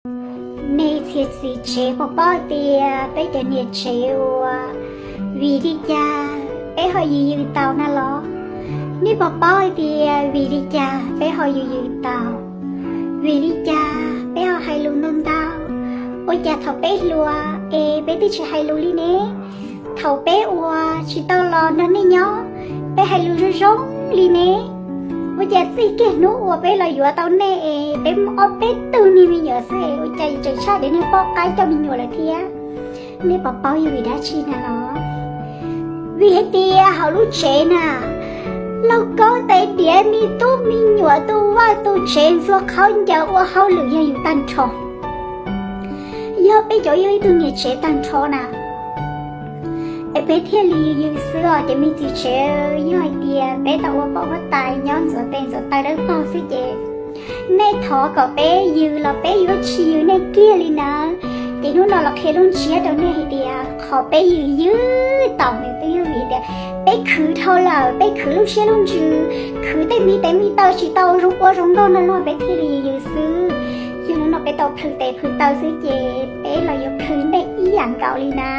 Nej txhia txiv tsev puas paub tias peb cov niam tsev uas vim li cas peb ho yws yws tau na los? Nej puas paub tias vim li cas peb ho yws yws tau? Vim li cas peb ho hais lus ntau ntau? Ua cas thaum peb hluas es peb twb tsis hais lus li ne? Thaum peb uas tsis tau los nrog nej nyob, peb hais lus zoo zoo li ne. Ua cas txij kiag hnub uas peb los yuav tau nej es peb muaj ob peb tug niag me nyuam xwb es ua cas tseem tshaj dev niag poj qaib coj me nyuam lawm thiab? Nej puas paub yog vim dab tsi na los? Vim hais tias hauv lub tsev na, lauj kaub tais diav, me tub me nyuam, tus vaj tus tsev, ntxhua qhauv ncaws ua hauj lwm yog yus tag nrho. Yog peb cov yog ib tug niam tsev tag nrho na, es peb thiaj li yws xwb os cov me txiv tsev. Yog hais tias peb tau ua poj ua tais nyob ntxuav tes ntxuav taw dawb paug xwb ces nej thov kom peb yws los peb yuav tsis yws nej kiag li na. Ces hnub no los qhia lub ntsiab rau nej hais tias qhov peb yws yws tau nws twb yog vim tias peb khwv dhau lawm, peb khwv lub siab lub ntsws, khwv tej me tes me taw tsis tau zoo ua zoo nkauj no los peb thiaj li yws yws xwb. Yog hnub no peb tau plhws tes plhws taw xwb ces peb los yuav plhws nej ib yam nkaus li na.